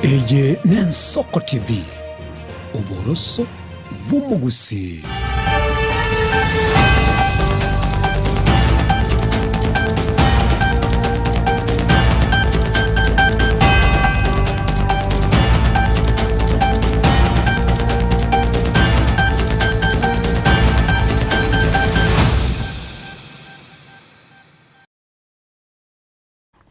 Eye n'Ensoko TV, oboroso bw'omogusii.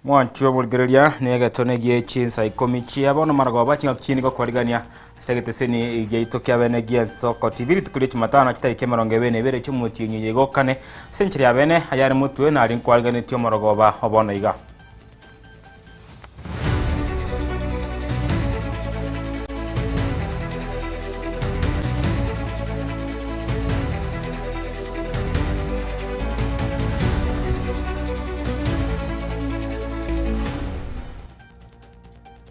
Mwanche oborigereria na egetone gie chinsa ikomi chia bono maragoba ching'aki chinde gokwarigania ase egeteseni giaito kia bene gi'Ensoko TV rituko ria Jumatano chitariki emerongo ebere na ebere chi'omotienyi oyo iga okane ase enchera ya bene ayare motwe nari nkwariganetie omorogoba o bono iga.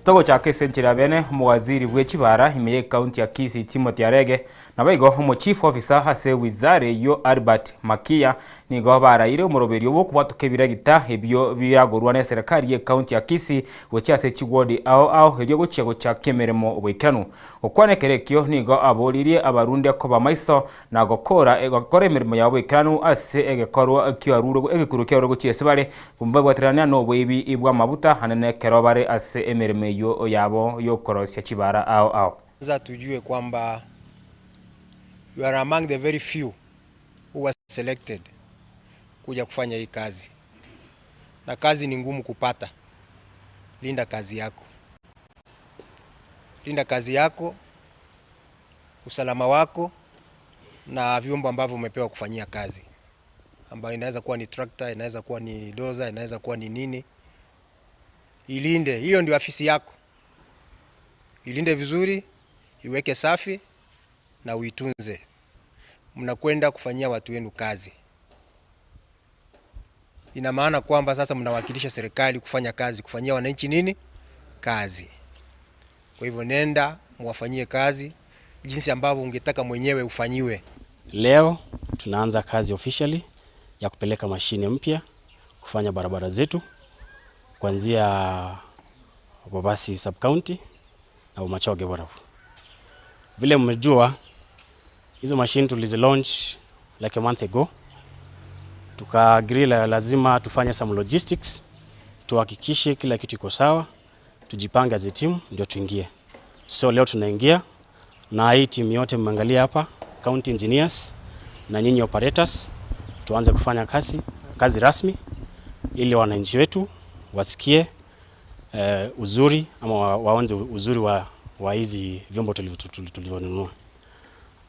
Togochaka ase enchera ya bene, omowaziri bwe chibara ime ye county ya Kisii Timothy Arege, naboigo omo chief officer ase wizara eyio Albert Makiya nigo baraire omoroberio bw'okobwatoka ebiragita ebio biragorwa neserekari ye county ya Kisii gochia ase chiward ao ao erio gochia gochakia emeremo oboikeranu. Gokwana ekero ekio nigo aboririe abarundia koba maiso na gokora gokora emeremo yabo boikeranu ase egekorwa kiarure egekuro kiarure gochia ase bare, mbabwaterania noboibi bw'amabuta anene ekero bare ase emeremo eyio yabo y'okorosia chibara ao ao. Kwanza tujue kwamba you are among the very few who were selected kuja kufanya hii kazi, na kazi ni ngumu kupata. Linda kazi yako, linda kazi yako, usalama wako na vyombo ambavyo umepewa kufanyia kazi, ambayo inaweza kuwa ni tractor, inaweza kuwa ni doza, inaweza kuwa ni nini. Ilinde, hiyo ndio afisi yako. Ilinde vizuri, iweke safi na uitunze. Mnakwenda kufanyia watu wenu kazi. Ina maana kwamba sasa mnawakilisha serikali kufanya kazi, kufanyia wananchi nini? Kazi. Kwa hivyo nenda muwafanyie kazi jinsi ambavyo ungetaka mwenyewe ufanyiwe. Leo tunaanza kazi officially ya kupeleka mashine mpya kufanya barabara zetu kuanzia Bobasi sub county na Bomachoge Borabu. Vile mmejua hizo mashine tulizi launch like a month ago, tuka agree la lazima tufanye some logistics, tuhakikishe kila kitu iko sawa, tujipange as a team ndio tuingie. So leo tunaingia na hii team yote mmeangalia hapa, county engineers na nyinyi operators, tuanze kufanya kazi, kazi rasmi ili wananchi wetu wasikie eh, uzuri ama waonje uzuri wa, wa hizi vyombo tulivyonunua.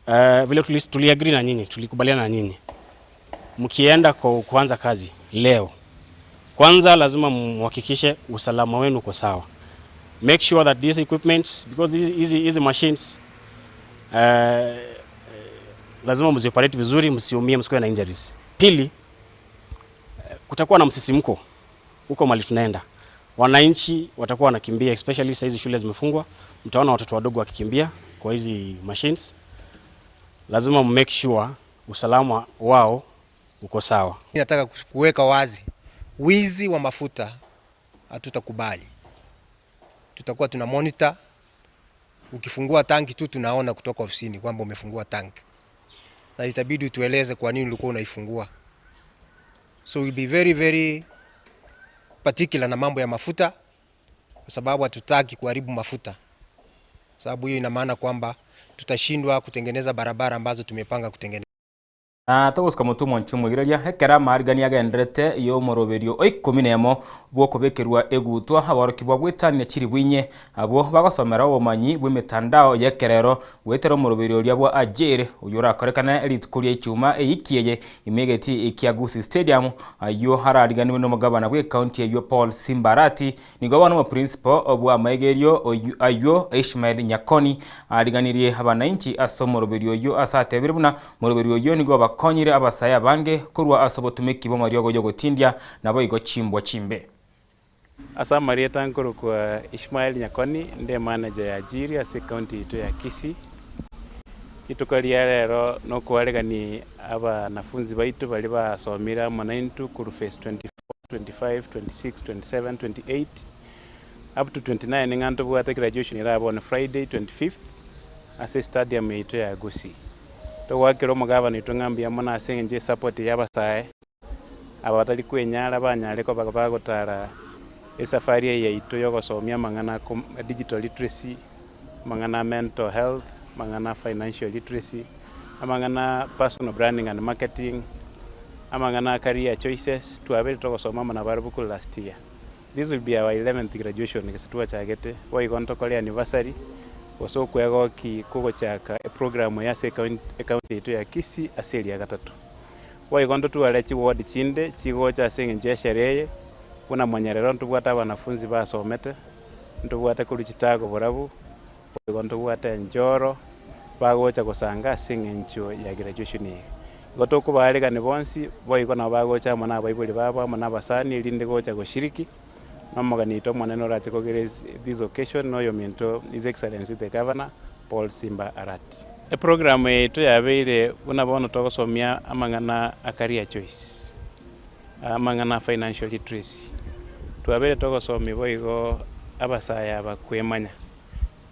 Eh, vile tuliagree na nyinyi, tulikubaliana na nyinyi, mkienda kwa kuanza kazi leo, kwanza lazima muhakikishe usalama wenu uko sawa. Make sure that these equipments because these hizi hizi machines eh, lazima mzioperate vizuri, msiumie, msikuwe na injuries. Pili, kutakuwa na msisimko huko mali tunaenda, wananchi watakuwa wanakimbia, especially saa hizi shule zimefungwa, mtaona watoto wadogo wakikimbia kwa hizi machines. Lazima make sure usalama wao uko sawa. Nataka kuweka wazi, wizi wa mafuta hatutakubali. Tutakuwa tuna monitor. Ukifungua tanki tu tunaona kutoka ofisini kwamba umefungua tanki, na itabidi tueleze kwa nini ulikuwa unaifungua. So we'll be very very particular na mambo ya mafuta, kwa sababu hatutaki kuharibu mafuta, sababu hiyo ina maana kwamba tutashindwa kutengeneza barabara ambazo tumepanga kutengeneza. Na togosika motwe omwanchi omoigereria, ekero amaarigania agendererete y'omoroberio o ikomi nemo bw'okobekerwa egutwa, aborokigwa bw'etania chilifu inye, abwo bagosomera obomanyi bw'emetandao y'ekerero goetera omoroberio oria bwa Ajiri, oyio orakorekane rituko ria Ichuma eyiki eye ime egetii kia Gusii Stadium, ayio arariganiwe nomogabana bw'ecounty eyio Paul Simba Arati. Nigo bono omoprincipo bw'amaigerio ayio Ishmael Nyakoni ariganirie abanainchi ase omoroberio oyio ase atebire buna omoroberio oyio nigo obakonyire abasae abange korwa ase obotumeki bw'amariogo y'ogotindia naboigo chimbwa chimbe. Ase amarieta nkorokwa Ishmael Nyakoni, nde manager ya Ajiri ase ecounty yaito ya Kisii. Rituko ria rero nokoaregani abanafunzi baito baria basomire amo naintwe korwa phase 24, 25, 26, 27, 28. Up to 29 ng'a ntobwate graduation erabe on Friday 25th ase estadium yaito ya Gusii. Togoakera omogabana oito ng'a mbuya mono ase eng'encho ye support ya abasae aba batari kwenyara banyare koba bagotara esafari eye yaito ya ogosomia amang'ana a digital literacy, amang'ana a mental health, amang'ana a financial literacy, amang'ana a personal branding and marketing, amang'ana a career choices, twabeire togosoma amo nabarabwo korwa last year. This will be our eleventh graduation gese twachagete, boigo ntokore anniversary, gose okwegoki kogochaka eprogram eye ase ecounty yaito ya Kisii ase eria gatato. Boigo ntotware chiward chinde chigocha ase eng'encho ya esherehe eye, buna Monyerero ntobwate abanafunzi basomete, ntobwate korwa Chitago borabu, boigo ntobwate Enjoro, bagocha gosanga ase eng'encho ya graduation eye. Igo tokobaaregani bonsi, boigo nabo bagocha amo nabaibori babo amo nabasani erinde gocha goshiriki, na omogeni oito omonene orache ko grace this occasion noyominto His Excellency the Governor Paul Simba Arati. Eprogram yaito yabeire buna bono togosomia amang'ana a career choice, amang'ana a financial literacy. Twabeire togosomia boigo abasae aba kwemanya.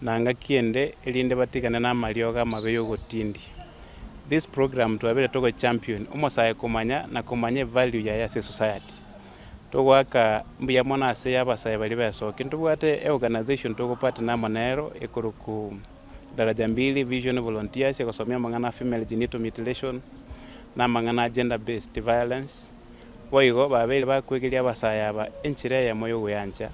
na ngaki ende erinde batigane namariogo amabe y'ogotindia. This program twabeire togo champion omosae komanya na komanya evalue yaye ase esociety. Togoaka mbuya mono ase abasae baria besokia. Ntobwate eorganization togo partner amo nero ekoroku Daraja Mbili Vision Volunteers egosomia amang'ana a female genital mutilation na amang'ana a gender based violence. Boigo babeire bakwegeria abasae aba enchera eyemo yogoyancha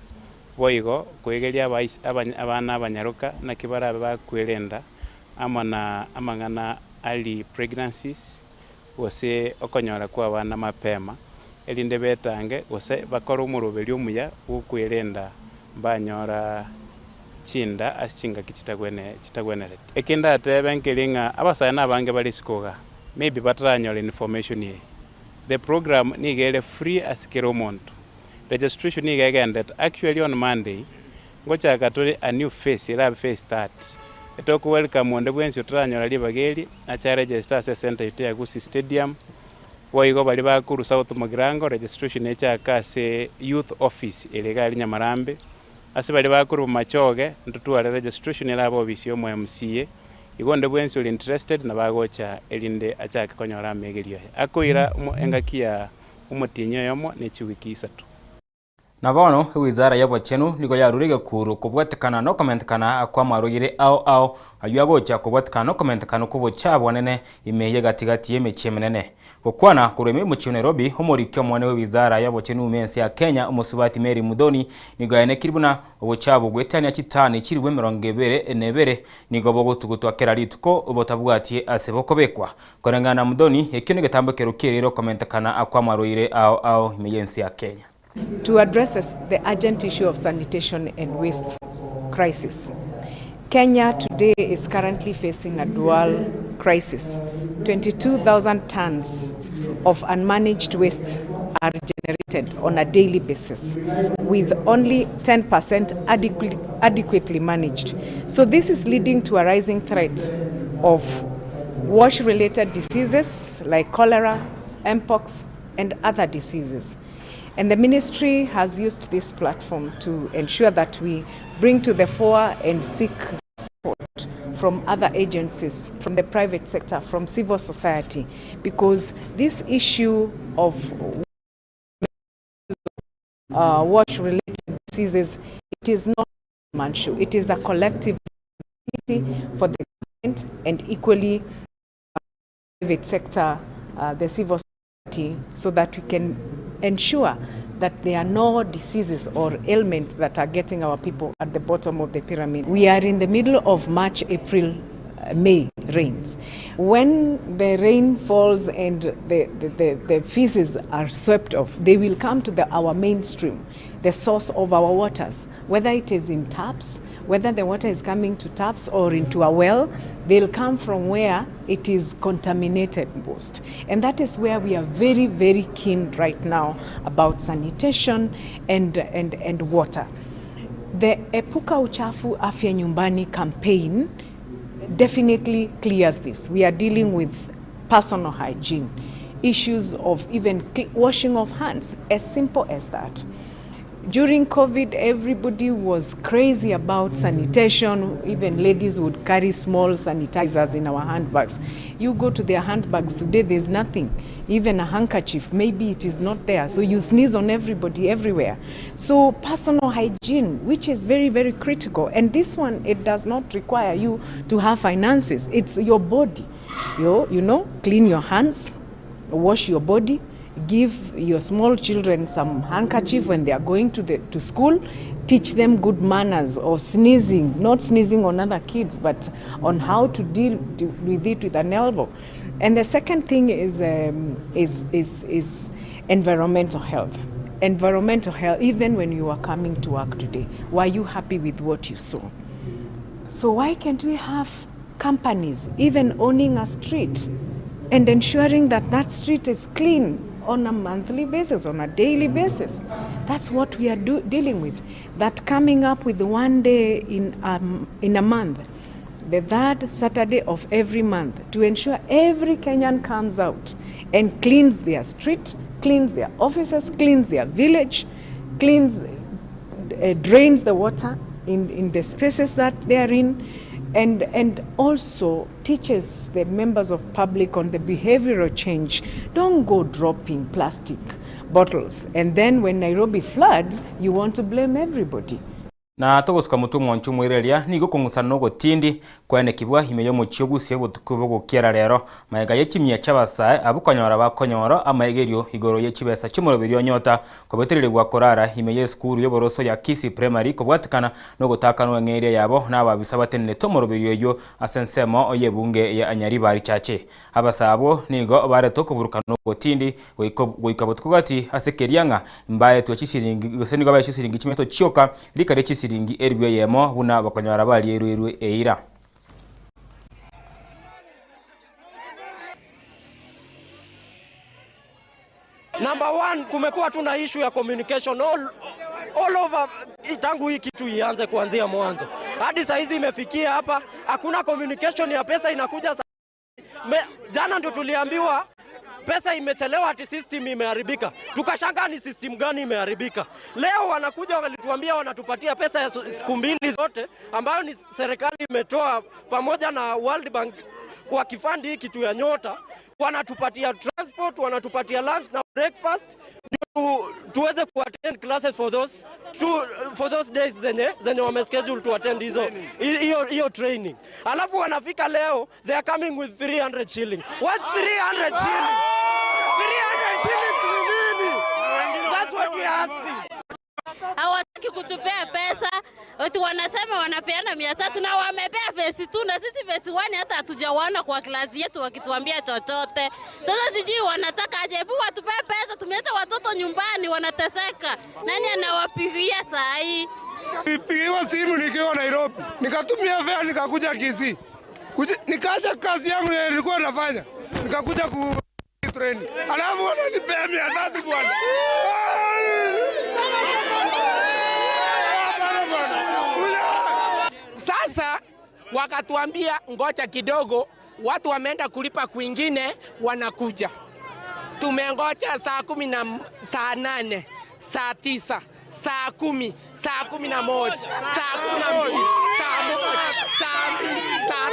Boigo koegeria abana abanyaroka naki barabe bakwerenda amo na amang'ana early pregnancies, gose okonyora kw'abana mapema, erinde betange gose bakore omoroberio omuya bw'okwerenda mbanyora chinda ase chingaki chitagwenereti. Eke ndatebe nkeri ng'a abasae nabange bare isiko igaa, maybe bataranyora information eye. The program nigo ere free ase kera omonto. Registration nigo egendete actually on Monday ngochaka tore a new phase erabe phase third etoko welcome onde bwensi otaranyora ribaga eri ache aregister ase ecentre yaito ya Gusii Stadium boigo baria bakorwa South Mugirango registration echake ase youth office ere iga aria Nyamarambe ase baria bakorwa Bomachoge ntotware registration erabe ofisi ya omo MCA igo onde bwensi ore interested nabo agocha erinde achake konyora amegerio aye akoira engaki ya omotienyi oyomo ne chiwiki isato. Na bono ewizara y'obochenu nigo yarure egekuro kobwatekana nokomentekana kw'amarwaire ao ao, ayio agocha kobwatekana nokomentekana kw'obochie bonene ime y'egati-gati y'emechie emenene. Gokwana korwa ime y'omochie o Nairobi, omoriki omonene bw'ewizara y'obochenu ime ense ya Kenya, omosubati Mary Muthoni, nigo aenekirie buna obochie goetania chitani chilifu emerongo ebere na ebere nigo bogotugutwa kera rituko botabwatie ase bokobekwa. Koreng'ana na Muthoni, ekio negetambo ekero ki'erire okomentekana kw'amarwaire ao ao ime y'ense ya Kenya. To address the urgent issue of sanitation and waste crisis. Kenya today is currently facing a dual crisis. 22,000 tons of unmanaged waste are generated on a daily basis, with only 10% adequately managed. So this is leading to a rising threat of wash-related diseases like cholera, mpox, and other diseases. And the ministry has used this platform to ensure that we bring to the fore and seek support from other agencies, from the private sector, from civil society, because this issue of wash-related diseases, it is not a issue. It is a collective responsibility for the government and equally private sector, the civil society, so that we can ensure that there are no diseases or ailments that are getting our people at the bottom of the pyramid. We are in the middle of March, April, May rains. When the rain falls and the feces are swept off, they will come to our mainstream, the source of our waters, whether it is in taps, whether the water is coming to taps or into a well, they'll come from where it is contaminated most. And that is where we are very, very keen right now about sanitation and water. The Epuka Uchafu Afya Nyumbani campaign definitely clears this. We are dealing with personal hygiene, issues of even washing of hands, as simple as that. During COVID, everybody was crazy about sanitation. Even ladies would carry small sanitizers in our handbags. You go to their handbags today, there's nothing. Even a handkerchief, maybe it is not there. So you sneeze on everybody everywhere. So personal hygiene, which is very, very critical. And this one, it does not require you to have finances. It's your body. You clean your hands, wash your body, give your small children some handkerchief when they are going to school, teach them good manners of sneezing, not sneezing on other kids, but on how to deal with it with an elbow. And the second thing is environmental health. Environmental health, even when you are coming to work today, were you happy with what you saw? So why can't we have companies even owning a street and ensuring that that street is clean on a monthly basis, on a daily basis? That's what we are dealing with. That coming up with one day in a month, the third Saturday of every month, to ensure every Kenyan comes out and cleans their street, cleans their offices, cleans their village, cleans drains the water in the spaces that they are in, and also teaches the members of public on the behavioral change. Don't go dropping plastic bottles. And then when Nairobi floods, you want to blame everybody. Na togosuka motwe omwancho omwereria nigo okong'usana na ogotindi kwaenekibwa ime ya omochie ogusie obotuko bogokiera rero maega ya chimia chia abasae abwo konyora bakonyora amaegerio igoro ya chibesa chiomoroberi onyota kobetererigwa korara ime ya esukuru ya oboroso ya Kisii Primary kobwatikana na ogotakanwa eng'eria yabo na ababisa batenenete omoroberi oywo ase ensemo ya ebunge ya Nyaribari Chache. Abasae abwo nigo bareta okoburukana ogotindi goika botuko gati ase keria ng'a mbaetwe chisiringi gose nigo bae chisiringi chimeto chioka rikare chisiringi eribu eyemo buna bakonyora barierwerwe eira. Number one, kumekuwa tu na issue ya communication all over tangu hii kitu ianze kuanzia mwanzo hadi saa hizi imefikia hapa, hakuna communication ya pesa inakuja. Jana ndio tuliambiwa pesa imechelewa, ati system imeharibika. Tukashangaa ni system gani imeharibika. Leo wanakuja walituambia wanatupatia pesa ya siku mbili zote ambayo ni serikali imetoa pamoja na World Bank wakifund hii kitu ya Nyota, wanatupatia transport, wanatupatia lunch na breakfast ndio tuweze kuattend classes for those days zenye wame schedule to attend hizo hiyo training. Alafu wanafika leo, they are coming with 300 shillings. What's 300 shillings? 300 shillings ni nini? That's what we are asking. Hawataki kutupea pesa, eti wanasema wanapeana 300 na wamepea phase 2 na sisi phase 1 hata hatujawaona kwa klasi yetu wakituambia chochote. Sasa sijui wanataka aje, hebu watupee pesa, tumeacha watoto nyumbani wanateseka. Nani anawapigia saa hii? Nilipigiwa simu nikiwa Nairobi, nikatumia fare nikakuja Kisii. Nikaacha kazi yangu yenye nilikuwa nafanya, nikakuja ku training, alafu wananipea 300 bwana. Hapana bwana. Sasa wakatuambia ngoja kidogo, watu wameenda kulipa kwingine, wanakuja. Tumengoja saa 10 na saa 8, saa 9, saa 10, saa 11, saa 12, saa 1, saa 2, saa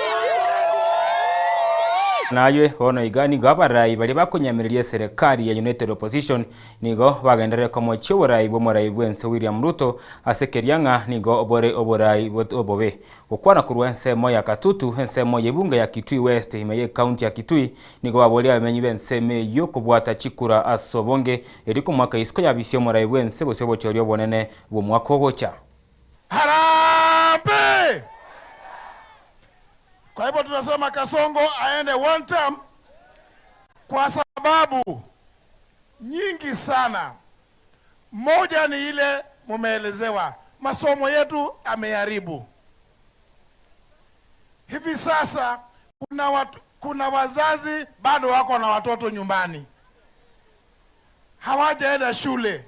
Naye bono iga nigo abarai baria bakonyamereria serikali ya United Opposition nigo bagenderere komochia oborai bwa omorai bwense William Ruto ase keria ng'a nigo obore oborai obobe gokwana korwa ensemo ya Katutu, ensemo ya ebunge ya Kitui West ime ya ekaunti ya Kitui. Nigo baboria abamenyi b'ensemo eywo kobwata chikura ase obonge eri komwaka isiko yabisia omorai bwense gose obochori obonene bwa omwaka ogocha. Harambee! Kwa hivyo tunasema Kasongo aende one term kwa sababu nyingi sana. Moja ni ile mumeelezewa, masomo yetu ameharibu. Hivi sasa kuna wazazi bado wako na watoto nyumbani, hawajaenda shule,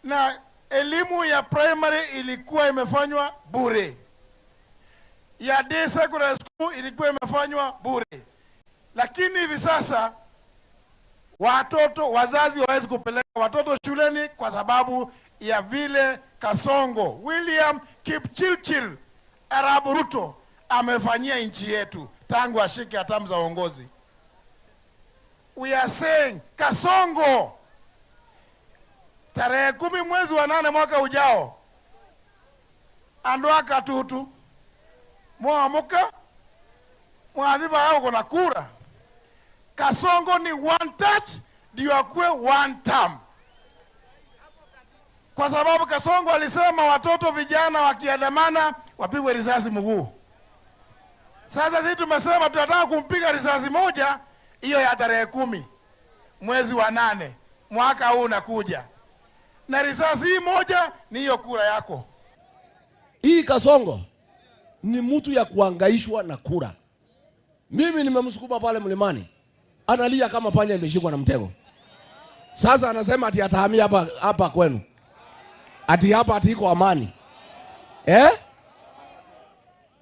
na elimu ya primary ilikuwa imefanywa bure, ya day secondary school ilikuwa imefanywa bure, lakini hivi sasa watoto wazazi hawawezi kupeleka watoto shuleni kwa sababu ya vile Kasongo William Kipchirchir Arap Ruto amefanyia nchi yetu tangu ashike hatamu za uongozi. We are saying Kasongo, tarehe 10 mwezi wa 8 mwaka ujao, andoa katutu mwamuka mwadhiba yao kuna kura. Kasongo ni one touch ndio akuwe one term, kwa sababu Kasongo alisema watoto vijana wakiandamana wapigwe risasi mguu. Sasa sisi tumesema tunataka kumpiga risasi moja hiyo ya tarehe 10 mwezi wa 8 mwaka huu unakuja, na risasi hii moja ni hiyo kura yako. Hii Kasongo ni mtu ya kuangaishwa na kura. Mimi nimemsukuma pale mlimani, analia kama panya imeshikwa na mtego. Sasa anasema ati atahamia hapa hapa kwenu, ati hapa ati iko amani eh?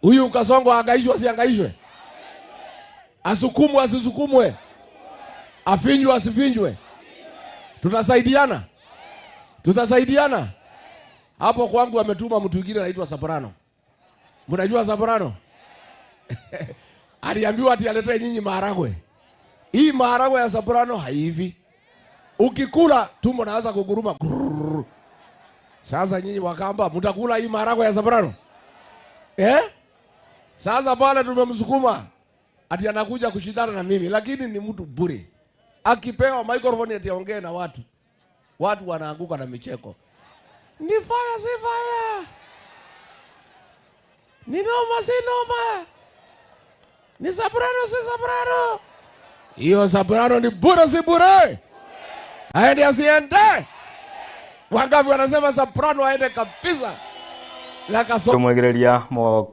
Huyu Kasongo aangaishwe asiangaishwe? Asukumwe asisukumwe? Afinywe asifinywe? Tutasaidiana, tutasaidiana. Hapo kwangu ametuma mtu mwingine anaitwa Soprano. Mnajua Soprano? Aliambiwa ati aletee nyinyi maharagwe. Hii maharagwe ya Soprano haivi. Ukikula tumbo naanza kuguruma. Grrrr. Sasa nyinyi Wakamba mtakula hii maharagwe ya Soprano? Eh? Sasa pale tumemsukuma ati anakuja kushindana na mimi, lakini ni mtu bure. Akipewa microphone ati aongee na watu, watu wanaanguka na micheko. Ni fire si fire? Ni noma si noma? Ni Soprano si Soprano? Hiyo Soprano ni bure si bure? Aende asiende? Wangapi wanasema Soprano aende kabisa? Tomwegereria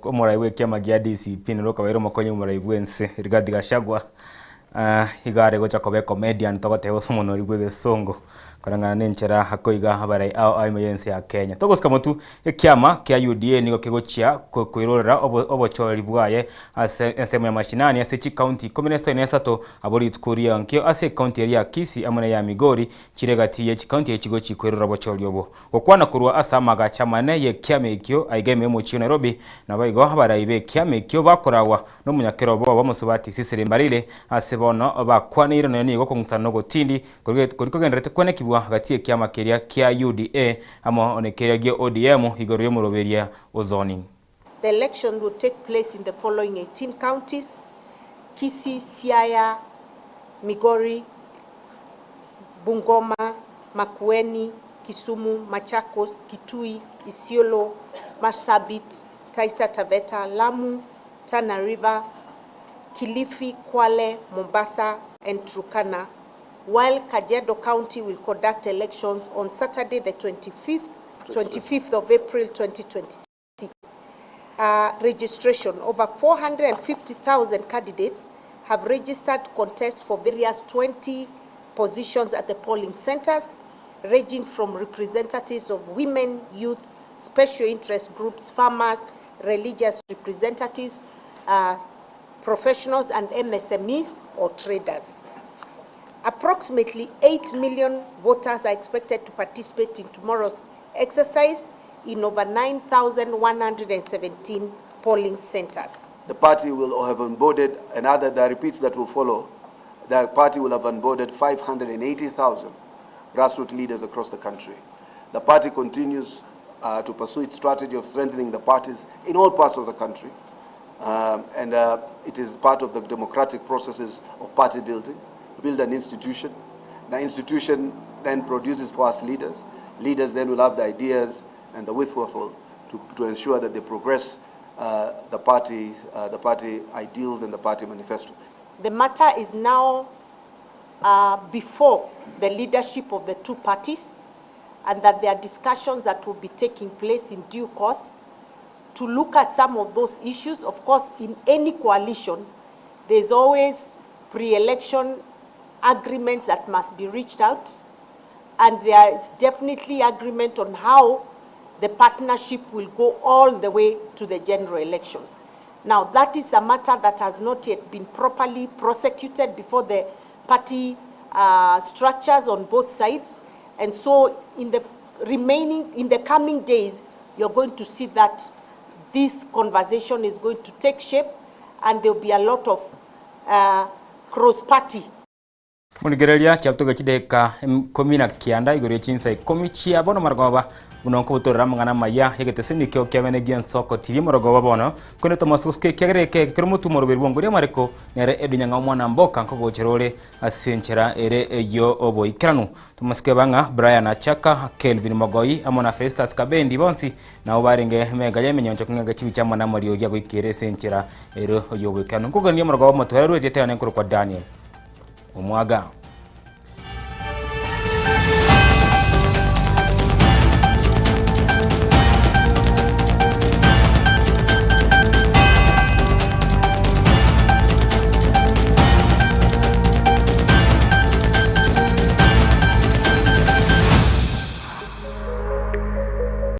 omorai bwa ekiama gia DCP nero okabaire omokonyi omorai bwa ense Rigathi Gachagua iga are gocha koba ecomedian togoteba ase omonori bwa egesongo koreng'ana na enchera akoiga abarai ao ime ya ense ya Kenya. Togosika motwe ekiama kia UDA nigo kegochia koirorera obochori bwaye ase ensemo ya mashinani ase chicounty ikomi na isano na isato abo rituko riankio ase ecounty eria ya Kisii amo na eya Migori chire egati ye chicounty echi chigochi koirora obochori obo. Gokwana korwa ase amagacho amanene y'ekiama ekio aiga ime y'omochie o Nairobi, naboigo abarai b'ekiama ekio bakoragwa nomonyakerobo obo omosubati Cecily Mbarire ase bono bakwaneire nonya nigo okong'usana nogotindi koria kogendererete kwenekigwa gati y'ekiama keria kia UDA amo nekeria gia ODM igoro y'omoroberia o zoning. The election will take place in the following 18 counties, Kisii, Siaya, Migori, Bungoma, Makueni, Kisumu, Machakos, Kitui, Isiolo, Marsabit, Taita Taveta, Lamu, Tana River, Kilifi, Kwale, Mombasa, and Turkana, while Kajiado County will conduct elections on Saturday the 25th of April 2026. Registration. Over 450,000 candidates have registered to contest for various 20 positions at the polling centers, ranging from representatives of women, youth, special interest groups, farmers, religious representatives, professionals and MSMEs or traders. Approximately 8 million voters are expected to participate in tomorrow's exercise in over 9,117 polling centers. The party will have onboarded, and other the repeats that will follow, the party will have onboarded 580,000 grassroots leaders across the country. The party continues to pursue its strategy of strengthening the parties in all parts of the country. And it is part of the democratic processes of party building. Build an institution. The institution then produces for us leaders. Leaders then will have the ideas and the wherewithal to ensure that they progress the party ideals and the party manifesto. The matter is now before the leadership of the two parties, and that there are discussions that will be taking place in due course to look at some of those issues. Of course, in any coalition, there's always pre-election agreements that must be reached out, and there is definitely agreement on how the partnership will go all the way to the general election. Now, that is a matter that has not yet been properly prosecuted before the party structures on both sides. And so in the remaining, in the coming days, you're going to see that this conversation is going to take shape and there will be a lot of uh, cross-party Morigereria chiabtoge chidakika 19 igoro ye chinsa ikomi chia bono marogoba buna nkobutorera amang'ana amaya y'egeteseni ekio kiabene gi'ensoko TV marogoba bono korende Thomas Gosike ekiagera eke kero motwe omoroberi bw'ongori amareko nere Edwin Nyang'au mwana mboka nkogochera ore ase enchera ere eyio oboikeranu Thomas keba ng'a Brian Achaka, Kelvin Mogoi amo na Festus Kabendi bonsi nabo barenge mega y'emenyoncho kong'enga chibicha amo namariogi agoikera ase enchera ere y'oboikeranu. Nkogania marogoba omotwererwe erieta yane nkorokwa Daniel Omwaga.